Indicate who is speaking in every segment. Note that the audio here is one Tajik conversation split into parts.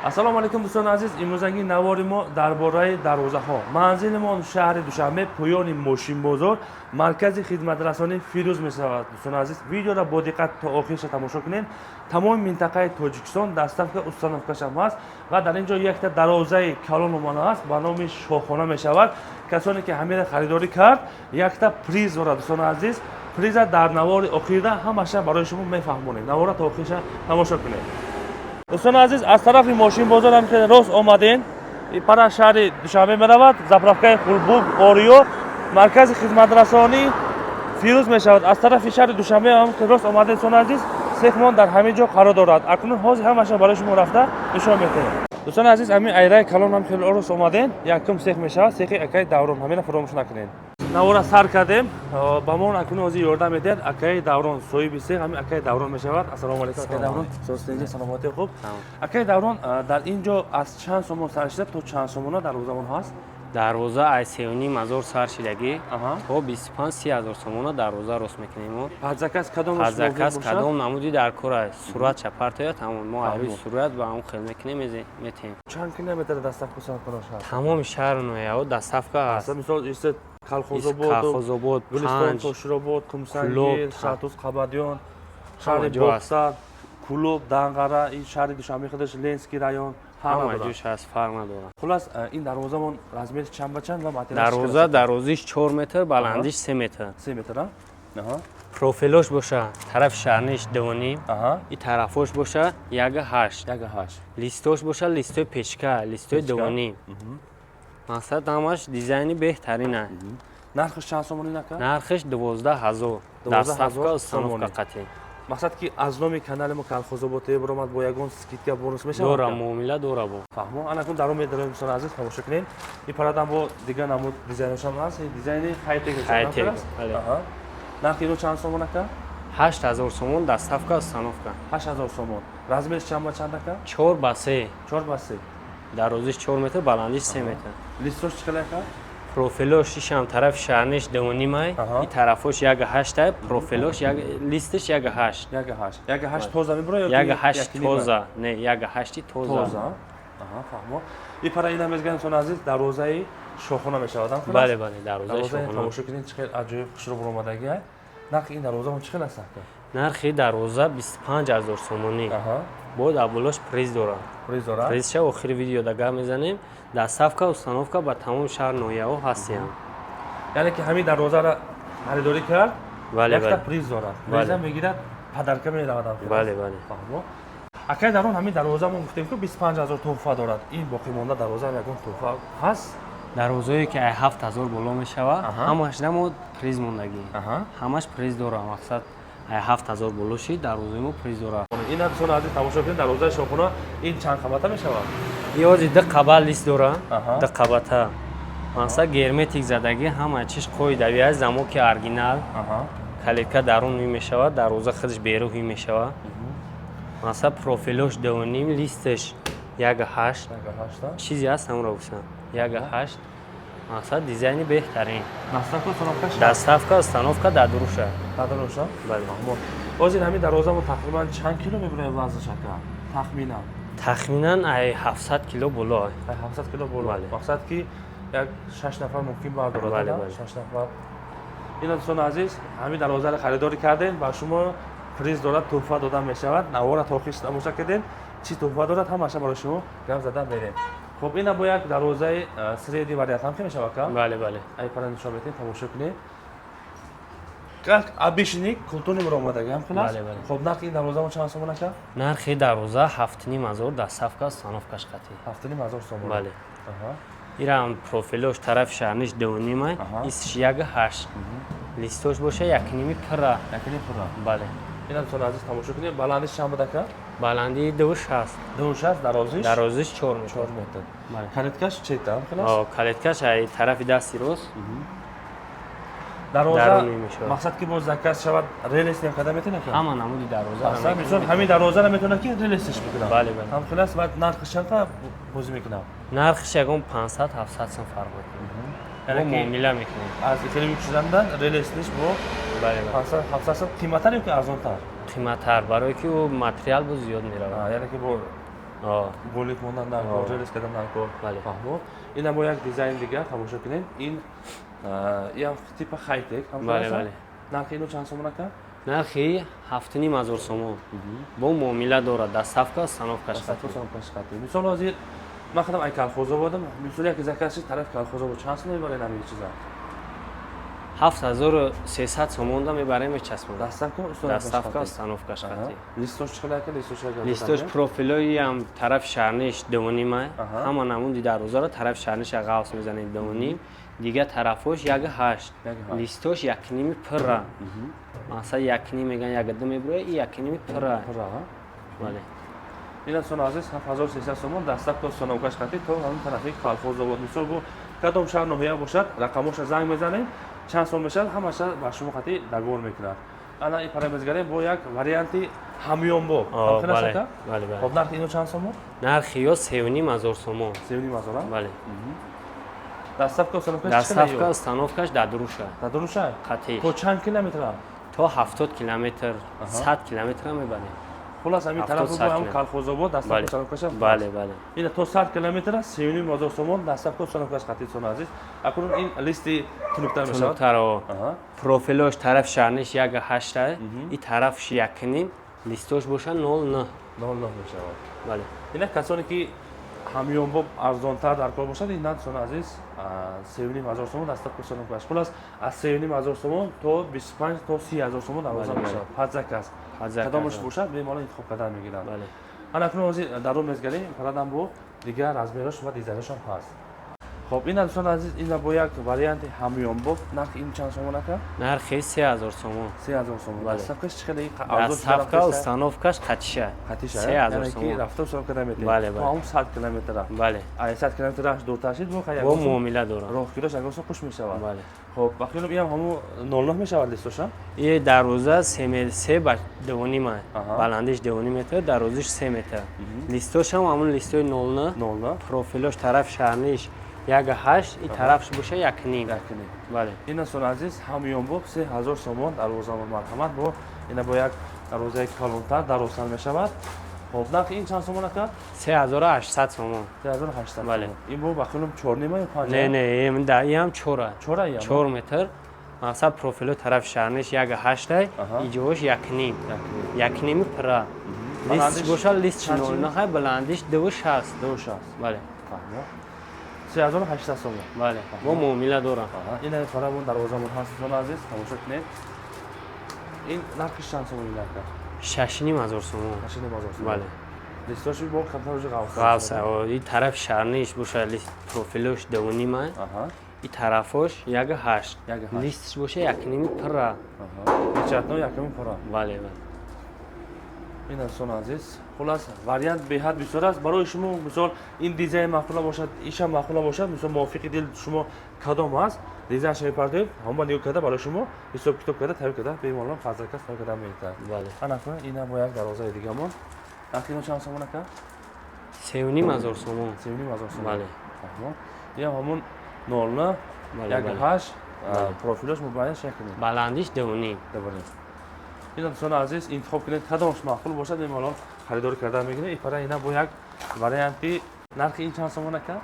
Speaker 1: Ассалому алайкум, дӯстони азиз. Имрӯзанги навори мо дар бораи дарвозаҳо. Манзилимон шаҳри Душанбе, поёни мошинбозор, маркази хизматрасонии «Фирӯз» мешавад. Дӯстони азиз, видеоро бо диққат то охирша тамошо кунед. Тамоми минтақаи Тоҷикистон доставка, установкашам ҳаст ва дар ин ҷо якта дарвозаи калон омона аст, ба номи шоҳхона мешавад. Касоне ки ҳамира харидорӣ кард, якта приз дорад. Дӯстони азиз, приза дар навори охирда ҳамаша барои шумо мефаҳмонем. Навора то охирша тамошо кунед. Дӯстони азиз, аз тарафи мошинбозор ҳам хеле рост омадем, пара шаҳри Душанбе меравад, заправкаи Хулбук, Ориё, маркази хизматрасонӣ «Фирӯз» мешавад. Аз тарафи шаҳри Душанбе ҳам хеле рост омадем, дӯстони азиз, сехмон дар ҳамин ҷо қарор дорад. Акнун ҳозир ҳамаша барои шумо рафта нишон медиҳем. Дӯстони азиз, ҳамин айраи калон ҳам хеле рост омадем, якум сех мешавад, сехи акаи Даврон. Ҳамина фаромӯш накунед. Навора сар кардем, ба мо акнун ҳозир ёрдам медиҳад акаи Даврон, соҳиби сех ҳамин акаи Даврон мешавад. Ассалому алайкум, акаи Даврон. Состинҷа, саломатӣ, хуб? Акаи Даврон, дар ин ҷо аз чанд сомон сар шуда то чанд сомона дарвозамон ҳаст?
Speaker 2: Дарвоза аз 3,5 ҳазор сар шидагӣ то 25-30 ҳазор сомона дарвоза рост мекунем мо.
Speaker 1: Под заказ кадом?
Speaker 2: Под заказ кадом намуди дар кор аст, сурат чапартоя, тамом, мо аз рӯи сурат ба ҳамон хел мекунем, метиҳем.
Speaker 1: Чанд километр доставка ҳаст?
Speaker 2: Тамоми шаҳру ноҳияҳо доставка ҳаст.
Speaker 1: Мисол, Калхозобод?
Speaker 2: Калхозобод.
Speaker 1: Гулистон, Тоширобод, Кумсангир, Шаҳтуз, Қабадиён, шаҳри Бохтар, Кулоб, Данғара, ин шаҳри Душанбе худаш, Ленинский район.
Speaker 2: Ҳама ҷош ҳаст, фарқ надорад.
Speaker 1: Хулас, ин дарвозамон размери чанд ба чанд ва материал?
Speaker 2: Дарвоза дарозиш 4 метр, баландиш 3 метр.
Speaker 1: 3 метр.
Speaker 2: Профилош боша, тарафи шарниш 2,5, и тарафош боша 1,8.
Speaker 1: 1,8.
Speaker 2: Листош боша, листои печка, листои 2,5. Мақсад, ҳамаш дизайни беҳтарина.
Speaker 1: Нархаш чанд сомонӣ нака?
Speaker 2: Нархаш 12 000, доставка, установка қатъи.
Speaker 1: Мақсад, ки аз номи канали мо Калхозобод ТВ баромад, бо ягон скидка, бонус мешавад?
Speaker 2: Дора, муомила дора бо.
Speaker 1: Фаҳмо. Анакун даром медароем, дӯстони азиз, тамошо кунед. Ин парадам бо дигар намуд дизайношам ҳаст. Ин дизайни хайтек.
Speaker 2: Хайтек, бале.
Speaker 1: Нархи ино чанд сомон, ака?
Speaker 2: 8000 сомон, доставка, установка.
Speaker 1: 8000 сомон. Размериш чанд ба чанд, ака?
Speaker 2: 4 ба 3.
Speaker 1: 4 ба 3.
Speaker 2: Дарозиш 4 метр, баландиш 3 метр.
Speaker 1: Листош чӣ хел, ака?
Speaker 2: Профилош ишам тарафи шарниш 2,5-ай, и тарафош 1,8-ай, профилош листиш 1,8.
Speaker 1: 1,8. 1,8 тоза мебура ё?
Speaker 2: 1,8 тоза, не, 1,8-и тоза.
Speaker 1: Тоза. Фаҳмо. И пара ина мезган, дӯстони азиз, дарвозаи шоҳхона мешавад.
Speaker 2: Бале, дарвозаи шоҳхона.
Speaker 1: Тамошо кунед, чӣ хел аҷоиб хушрӯ буромадагӣ. Нархи ин дарвозаон чӣ хел аст, ака?
Speaker 2: Нархи дарвоза 25 000 сомонӣ. Бо дар болош приз дорад.
Speaker 1: Приз дорад.
Speaker 2: Призша охири видеода гап мезанем. Доставка, установка ба тамоми шаҳр, ноҳияҳо ҳастиям.
Speaker 1: Яъне ки ҳамин дарвозаро харидорӣ кард, якта приз дорад, приза мегирад, подарка меравад.
Speaker 2: Бале.
Speaker 1: Фаҳмо. Акай, дар он ҳамин дарвоза мо гуфтем, ки 25 000 туҳфа дорад. Ин боқимонда дарвоза ягон туҳфа ҳаст?
Speaker 2: Дарвозае ки ай 7000 боло мешавад, ҳамаш намо приз мондагӣ, ҳамаш приз дорад. Мақсад, ай 7000 боло шид, дарвозаи мо приз дорад.
Speaker 1: Ин, дӯстони азиз, тамошо кунед, дарвозаи шоҳхона. Ин чанд қабата мешавад?
Speaker 2: Ёзи ду қабат лист дора, ду қабата. Мақсад, герметик задагӣ, ҳама чиз қоидави аст, замоки оригинал, калитка дарун ҳуй мешавад, дарвоза худаш берун ҳуй мешавад. Мақсад, профилош 2,5, листаш 1,8. Чизе ҳаст, ҳамро гуфтам, 1,8. Мақсад, дизайни беҳтарин. Доставка, установка дар дуруша.
Speaker 1: Дар дуруша.
Speaker 2: Бале.
Speaker 1: Ҳозир ҳамин дарвозамо тақрибан чанд кило мебурояд вазнаш, ака, тахминан?
Speaker 2: Тахминан ай 700 кило боло.
Speaker 1: Ай 700 кило боло. Мақсад, ки як шаш нафар мумкин бардорад?
Speaker 2: Бале.
Speaker 1: Шаш нафар. Ина, дӯстони азиз, ҳамин дарвозаро харидорӣ кардем, ба шумо приз дорад, туҳфа дода мешавад. Навора то охир тамоша кардем, чӣ туҳфа дорад, ҳамаша барои шумо гап зада мерем. Хуб, ина бо як дарвозаи средний вариант ҳам ки мешавад, ка?
Speaker 2: Бале.
Speaker 1: Ай пара нишон метем, тамошо кунед, как обычный культурный баромадаги ҳам хелас.
Speaker 2: Бале.
Speaker 1: Хуб, нархи ин дарвозамо чанд сомон, ака?
Speaker 2: Нархи дарвоза 7500, доставка, установкаш қатъи.
Speaker 1: 7500 сомон.
Speaker 2: Бале. Ирам профилош тарафи шаҳрниш 2,5-ай, истиш 1,8, листош боша 1,5 пира.
Speaker 1: 1,5 пура.
Speaker 2: Бале.
Speaker 1: Ина, дӯстони азиз, тамошо кунед. Баландиш чанд буд, ака?
Speaker 2: Баландии 2,60.
Speaker 1: 2,60, дарозиш?
Speaker 2: Дарозиш 4 метр.
Speaker 1: 4 метр.
Speaker 2: Бале.
Speaker 1: Калиткаш чета ҳам хелас?
Speaker 2: О, калиткаш ай тарафи дасти рост.
Speaker 1: Дарвоза
Speaker 2: Даруни мешавад.
Speaker 1: Мақсад, ки боз заказ шавад, релеснем када метавонад?
Speaker 2: Ҳама намуди дарвоза.
Speaker 1: Аслан, мисол, ҳамин дарвозаро метавонад, ки релесиш бикунам?
Speaker 2: Бале.
Speaker 1: Ҳам хелас. Баъд нархиш чанд қа бозӣ мекунам?
Speaker 2: Нархиш ягон 500, 700 сом фарқ мекунад.
Speaker 1: Яъне
Speaker 2: мо
Speaker 1: ки
Speaker 2: муомила мекунем.
Speaker 1: Аз хеле шудандан релесниш бо
Speaker 2: Бале.
Speaker 1: 500, 700 сом қиматтар ё ки арзонтар?
Speaker 2: Қиматтар, барое ки ӯ материал боз зиёд меравад.
Speaker 1: Яъне ки бо Голик мондан дар кор, желез кардан дар кор. Фаҳмо. Ина бо як дизайн дигар тамошо кунед. Ин ям типа хайтек.
Speaker 2: Бале, бале.
Speaker 1: Нархи ино чанд сомон, ака?
Speaker 2: Нархи 7500 сомон. Бо муомила дорад, доставка, установкаш.
Speaker 1: Доставка. Мисол, ҳозир ман худам ай Колхозободам. Мисол, як заказ шид тараф Колхозобод, чанд сом мебаред ҳамин чиза?
Speaker 2: 7300 сомонда мебарем, мечаспонем.
Speaker 1: Доставка.
Speaker 2: Доставка, установкаш қатӣ.
Speaker 1: Листош чӣ қадар, ака, листош?
Speaker 2: Листош профилои ам тарафи шарниш 2,5. Ҳама намуди дарвозаро тарафи шарниша ғавс мезанем 2,5, дигар тарафош 1,8. Листош 1,5 пурра. Масалан, 1,5 меган, 1,2 мебуроя, и 1,5 пурра. Бале.
Speaker 1: Ин дӯстони азиз, 7300 сомон, доставка, установкаш қатӣ, то ҳамин тарафи Колхозобод. Мисол, бо кадом шаҳр, ноҳия бошад, рақамоша занг мезанем, чанд сом мешавад, ҳамаша ба шумо қатӣ договор мекунад. Ана и парамезгарем бо як варианти ҳамёнбоб. Хоб, нархи ино чанд сомон?
Speaker 2: Нархи ё 3500 сомон.
Speaker 1: 3500?
Speaker 2: Бале.
Speaker 1: Доставка, установкаш?
Speaker 2: Доставка, установкаш дар дуруша.
Speaker 1: Дар дуруша.
Speaker 2: Қатӣ.
Speaker 1: То чанд километр?
Speaker 2: То 70 километр, 100 километр мебарем.
Speaker 1: Хулас, ҳамин тараф бо ҳам Колхозобод, доставка, установкаша.
Speaker 2: Бале, бале.
Speaker 1: Ина то 100 километр, 3500 сомон, доставка, установкаш қатӣ. Дӯстони азиз, акнун ин листи тунуктар мешавад.
Speaker 2: Тунуктар. Профилош тараф шарниш 1,8, и тарафш 1,5, листош боша 0,9.
Speaker 1: 0,9 мешавад.
Speaker 2: Бале.
Speaker 1: Ина касоне ки ҳамёнбоб арзонтар дар кор бошад, ин дӯстони азиз, 3500 сомон, доставка, установкаш. Хулас, аз 3500 сомон то 25 то 30 000 сомон дарвоза мешавад. Под заказ кадомаш бошад, бемалол интихоб кардан мегиранд. Ана акнун ҳозир дарун мезгарем, парадам бо дигар размерош ва дизайношам ҳаст. Хоб, ин, дӯстони азиз, ина бо як варианти ҳамёнбоб. Нархи ин чанд сомон, ака?
Speaker 2: Нархи 3000 сомон.
Speaker 1: 3000 сомон. Доставкаш чӣ хеле?
Speaker 2: Доставка, установкаш қатиша.
Speaker 1: Қатиша.
Speaker 2: 3000 сомон.
Speaker 1: Рафта установка метавонед.
Speaker 2: Бале, бале.
Speaker 1: То ҳамун 100 километра.
Speaker 2: Бале.
Speaker 1: Ай 100 километраш дуртар шид, бо
Speaker 2: бо муомила дорад.
Speaker 1: Роҳкирош агар хуш мешавад.
Speaker 2: Бале.
Speaker 1: Хоб, ба хиёлам, инам ҳамун 0,9 мешавад листоша.
Speaker 2: И дарвоза се ба 2,5, баландиш 2,5 метр, дарозиш 3 метр. Листошам ҳамун листои 0,9.
Speaker 1: 0,9.
Speaker 2: Профилош тараф шарниш 1,8, и тарафш боша 1,5.
Speaker 1: 1,5.
Speaker 2: Бале.
Speaker 1: Ин, дӯстони азиз, ҳамёнбоб, 3000 сомон дарвозамон, марҳамат. Бо ина бо як дарвозаи калонтар, дарозтар мешавад. Хоб, нархи ин чанд сомон, ака?
Speaker 2: 3800 сомон.
Speaker 1: 3800.
Speaker 2: Бале.
Speaker 1: Ин бо ба хиёлам чорнима ё панҷ?
Speaker 2: Не, не, иам чора.
Speaker 1: Чора.
Speaker 2: 4 метр. Мақсад, профило тарафи шарниш 1,8, иҷош 1,5, 1,5 пура. Листш боша, листш 0,9, баландиш 2,60.
Speaker 1: 2,60.
Speaker 2: Бале.
Speaker 1: 3800 сомон.
Speaker 2: Бале, бо муомила дорам.
Speaker 1: Ина фарамон дарвозамон ҳаст, дӯстони азиз, тамошо кунед. Ин нархиш чанд сомон ин, ака?
Speaker 2: 6500 сомон.
Speaker 1: 6500 сомон.
Speaker 2: Бале.
Speaker 1: Листоши бо камтар уже ғавс.
Speaker 2: Ғавс. И тарафи шарниш боша, лист профилош 2,5, и тарафош 1,8, листш боша 1,5 пурра.
Speaker 1: Печатно 1,5 пурра.
Speaker 2: Бале, бале.
Speaker 1: Ин, дӯстони азиз, хулас, вариант беҳад бисёр аст барои шумо. Мисол, ин дизайн маъқула бошад, ишам маъқула бошад, мисол, мувофиқи дил шумо кадом аст, дизайнша мепартоед, ҳамон нигоҳ карда, барои шумо ҳисоб китоб карда, тайёр карда, бемалол под заказ тайёр карда метавад. Ана ина бо як дарвозаи дигамон. Нархи ино чанд сомон, ака?
Speaker 2: 3500 сомон.
Speaker 1: 3500 сомон.
Speaker 2: Бале.
Speaker 1: Инам ҳамон 0,9, 1,8, профилош мубайянаш 1,5.
Speaker 2: Баландиш 2,5.
Speaker 1: 2,5. Ина, дӯстони азиз, интихоб кунед, кадомаш маъқул бошад, бемалол харидорӣ карда мегиред. Ипара ина бо як варианти. Нархи ин чанд сомон, ака?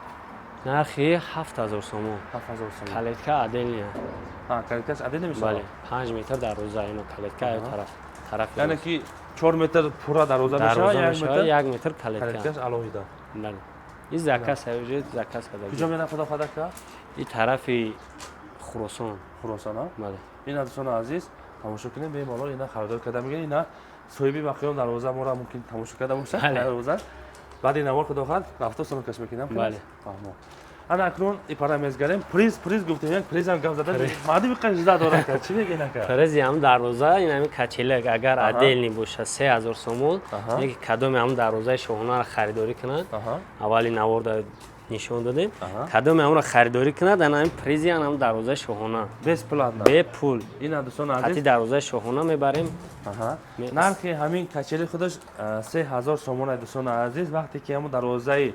Speaker 2: Нархи 7000 сомон.
Speaker 1: 7000 сомон.
Speaker 2: Калитка отдельная.
Speaker 1: Калиткаш отдельно мешавад?
Speaker 2: Бале, 5 метр дарвоза, ино калитка тараф тараф.
Speaker 1: Яъне ки 4 метр пурра дарвоза мешавад,
Speaker 2: 1 метр, 1 метр калитка.
Speaker 1: Калиткаш алоҳида.
Speaker 2: Бале, и заказ уже заказ карда.
Speaker 1: Куҷо мена, худо хоҳад, ака?
Speaker 2: И тарафи Хуросон.
Speaker 1: Хуросон, а?
Speaker 2: Бале.
Speaker 1: Ина, дӯстони азиз, тамошо кунем, бемалол ина харидор карда мегиред. Ина соҳиби бақиён дарвоза моро мумкин тамошо карда бошад. Дарвоза баъди навор, худо хоҳад, рафта сонкаш мекунам.
Speaker 2: Бале.
Speaker 1: Фаҳмо. Ана акнун ипара мезгарем. Приз, приз гуфтем, як призам гап зада, мардум иқа жда дорад, чӣ мегӯен, ака?
Speaker 2: Призи ҳам дарвоза ин ҳами качелак, агар отдельный боша, 3000 сомон. Яки кадоме ҳам дарвозаи шоҳонаро харидорӣ кунад, аввали наворда нишон додем, кадоме ҳамро харидорӣ кунад, ана ҳами призи ана ҳам дарвозаи шоҳона.
Speaker 1: Бесплатно.
Speaker 2: Бепул.
Speaker 1: Ина, дӯстони азиз,
Speaker 2: хати дарвозаи шоҳона мебарем.
Speaker 1: Нархи ҳамин качели худаш 3000 сомона, дӯстони азиз. Вақте ки ҳамун дарвозаи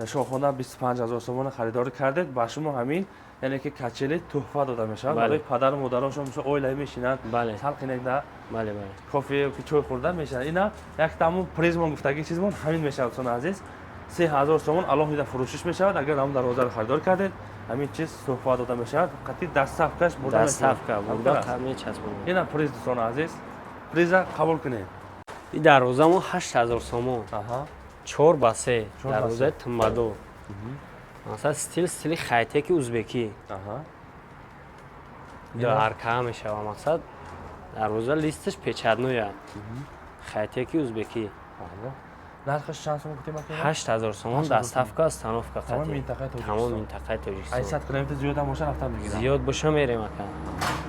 Speaker 1: Шоҳхона 25 000 сомона харидорӣ кардед, ба шумо ҳамин, яъне ки качели туҳфа дода мешавад. Барои падару модароншон, мисол, оилавӣ мешинанд, салқинекда
Speaker 2: бале бале
Speaker 1: кофе ё ки чой хӯрда мешавад. Ина яктамун призмон гуфтаги чизмон ҳамин мешавад. Дӯстони азиз, 3000 сомон алоҳида фурӯшиш мешавад. Агар ҳамун дарвозаро харидорӣ кардед, ҳамин чиз туҳфа дода мешавад, қатъи доставкаш бурда.
Speaker 2: Доставка бурда мечаспонем.
Speaker 1: Ина приз, дӯстони азиз, приза қабул кунед.
Speaker 2: И дарвозамо 8000 сомон, 4 ба 3, дарвозаи тумбадор, масалан, стили хайтеки узбекӣ, ду аркаа мешава. Мақсад, дарвоза листаш печатноя, хайтеки узбекӣ.
Speaker 1: Нархаш чанд сом гуфтем?
Speaker 2: 8000 сомон, доставка, установка.
Speaker 1: Тамоми минтақаи Тоҷикистон.
Speaker 2: Тамоми минтақаи Тоҷикистон.
Speaker 1: 800 километр зиёд ҳам боша, рафтан мегирам.
Speaker 2: Зиёд боша, мерем, ака.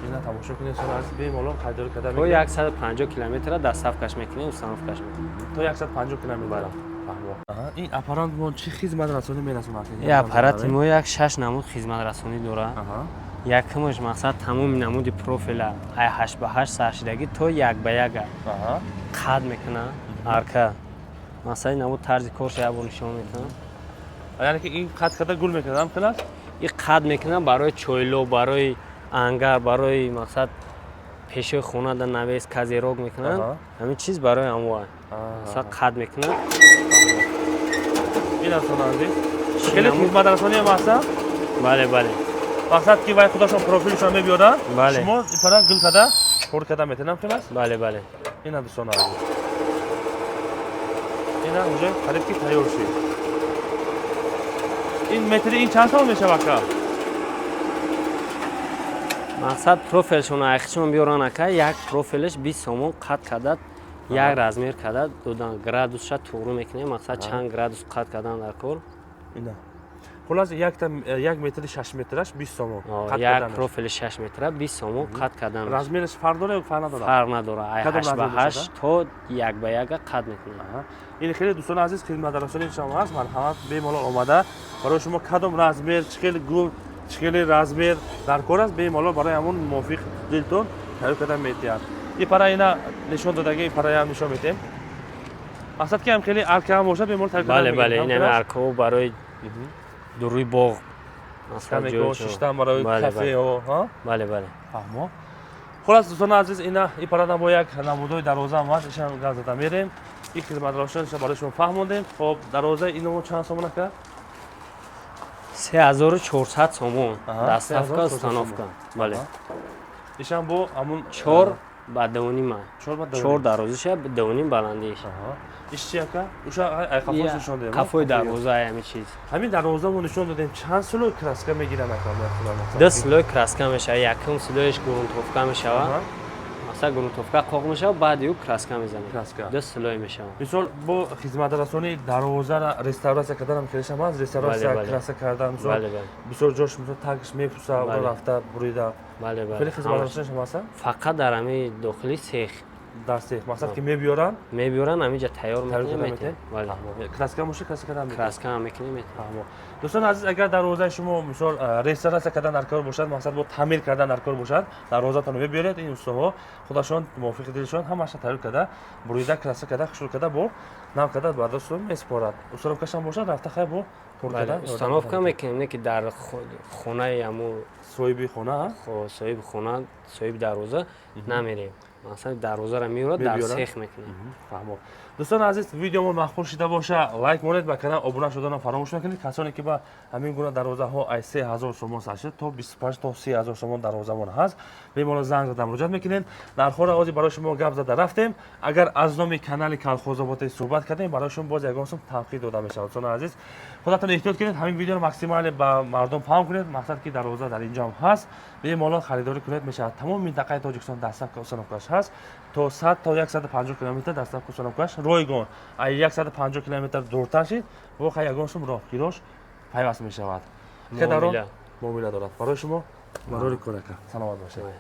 Speaker 1: Ина тамошо кунед, сол аз бемалол харидорӣ карда.
Speaker 2: То 150 километра доставкаш мекунем, установкаш мекунем.
Speaker 1: То 150 километр. Ин аппарат мо чӣ хизматрасонӣ мерасонад?
Speaker 2: Ин аппарати мо як шаш намуд хизматрасонӣ дорад. Якумаш, мақсад, тамоми намуди профила ай 8 ба 8 саршидагӣ то 1 ба 1 қад мекунад арка. Масалан, намуд тарзи корша як бор нишон метавам.
Speaker 1: Яъне ки ин қад карда гул мекунад, ҳам хел аст?
Speaker 2: Ин қад мекунад барои чойло, барои ангар, барои, мақсад, пешои хона да навес, козырёк мекунанд. Ҳамин чиз барои ҳамоа, мақсад, қад мекунад.
Speaker 1: Ин дӯстони азиз, хеле хизматрасонӣ ҳам ҳастанд.
Speaker 2: Бале, бале.
Speaker 1: Мақсад, ки вай худашон профилшон мебиёранд, шумо ипара гул карда, пур карда метавонам, хел аст?
Speaker 2: Бале, бале.
Speaker 1: Ина, дӯстони азиз, ина уже қариб ки тайёр шид. Ин метри ин чанд сом мешавад, ака?
Speaker 2: Мақсад, профилшон айхчон биёран, ака, як профилш 20 сомон. Қад карда, як размер карда додан, градусша туғру мекунем, мақсад, чанд градус қад кардан дар кор.
Speaker 1: Ина, хуллас, якта як метри 6 метраш 20 сомон.
Speaker 2: Қад як карданаш. Профили 6 метра 20 сомон қад кардан.
Speaker 1: Размераш фарқ дора ё фарқ надорад?
Speaker 2: Фарқ надора, ай
Speaker 1: Кадом
Speaker 2: 8 ба
Speaker 1: размер
Speaker 2: 8 то 1 ба 1 қад мекунем.
Speaker 1: Аҳа. Ин хеле, дӯстони азиз, хизматрасонии шумо ҳаст. Марҳамат, бемалол омада, барои шумо кадом размер, чӣ хел гул, чӣ хели размер дар кор аст, бемалол барои ҳамон мувофиқ дилтон тайёр карда метиҳад. И пара ина нишон додаги, параям нишон метиҳем. Мақсад, ки ҳам хеле арка ҳам бошад, бемалол тайёр карда
Speaker 2: Бале.
Speaker 1: мегирем.
Speaker 2: Бале.
Speaker 1: Ҳам
Speaker 2: Ин
Speaker 1: хел
Speaker 2: ҳами
Speaker 1: аст?
Speaker 2: аркаҳо барои дуруи боғ, масалан,
Speaker 1: Скамейкаҳо,
Speaker 2: ҷои
Speaker 1: шиштан барои
Speaker 2: Бале,
Speaker 1: кафеҳо, ҳа?
Speaker 2: Бале, бале.
Speaker 1: Фаҳмо. Хулас, дӯстони азиз, ина и парада бо як намудои дарвоза ҳам ҳаст, ишам гап зада мерем. Ин хизматрасониша барои шумо фаҳмондем. Хоб, дарвозаи иномо чанд сомон, ака?
Speaker 2: 3400 сомон, доставка,
Speaker 1: 3400.
Speaker 2: Установка, бале.
Speaker 1: Ишам бо ҳамун
Speaker 2: 4 ба 2.5.
Speaker 1: 4 ба 2.
Speaker 2: Чор дарозиша, 2.5 баландииш.
Speaker 1: Иш чи, ака? Уша ай қафош нишон додем.
Speaker 2: Қафои дарвоза, ай ҳами чиз.
Speaker 1: Ҳамин дарвоза мо нишон додем, чанд слой краска мегиранд, ака?
Speaker 2: Ду слой краска мешава. Якум слоеш грунтовка мешава, масалан, грунтовка қоқ мешава, баъди ӯ краска мезанем.
Speaker 1: Краска.
Speaker 2: Ду слой мешава.
Speaker 1: Мисол, бо хизматрасонии дарвозара реставратсия карданам хелешам ҳаст, реставратсия,
Speaker 2: Бале, бале.
Speaker 1: краска кардан, мисол,
Speaker 2: бале бале
Speaker 1: бисёр ҷош, мисол, тагш мепуса,
Speaker 2: Бале.
Speaker 1: рафта бурида.
Speaker 2: Бале, бале.
Speaker 1: Хеле хизматрасонишам ҳаста?
Speaker 2: Фақат дар ҳами дохили цех.
Speaker 1: Дар цех, мақсад, ки мебиёранд.
Speaker 2: Мебиёранд, ҳаминҷа тайёр
Speaker 1: Тайёр
Speaker 2: мекунем,
Speaker 1: карда
Speaker 2: метиҳем. Бале.
Speaker 1: Краска боша, краска кардан метавонед.
Speaker 2: Краска ҳам мекунем, метиҳем.
Speaker 1: Фаҳмо. Дӯстони азиз, агар дарвозаи шумо, мисол, реставратсия кардан дар кор бошад, мақсад, бо таъмир кардан дар кор бошад, дарвозатонро мебиёред, ин устоҳо худашон мувофиқи дилшон ҳамаша тайёр карда, бурида, краска карда, хушрӯ карда, бо нав карда ба дастон месупорад. Установкашам бошад, рафта, хай, бо пур карда.
Speaker 2: Установка мекунем, не ки дар хонаи ҳамун
Speaker 1: соҳиби хона.
Speaker 2: Соҳиби хона, соҳиби дарвоза намерем. Масалан, дарвозаро меорад, дар
Speaker 1: Мебиёрад?
Speaker 2: цех мекунем.
Speaker 1: Фаҳмо. Дӯстони азиз, видеомо мақбул шида боша, лайк монед, ба канал обуна шуданро фаромӯш накунед. Касоне ки ба ҳамин гуна дарвозаҳо, аз 3000 сомон сар шуд то 25 то 30 000 сомон дарвозамон ҳаст, бемалол занг зада муроҷиат мекунед. Нархҳоро ҳозир барои шумо гап зада рафтем. Агар аз номи канали Калхозоботе суҳбат кардем, барои шумо боз ягон сум танқид дода мешавад. Дӯстони азиз, худатон эҳтиёт кунед, ҳамин видеоро максимально ба мардум паҳн кунед. Мақсад, ки дарвоза дар инҷо ҳам ҳаст, бемалол харидорӣ кунед мешавад. Тамоми минтақаи Тоҷикистон доставка, установкаш ҳаст. То 100 то 150 километр доставка, установкаш ройгон. Ай 150 километр дуртар шид, воқеа ягон сум роҳкирош пайваст мешавад.
Speaker 2: Муомила.
Speaker 1: Муомила дорад. Барои шумо барори кор, ака, саломат бошед.
Speaker 2: Бале.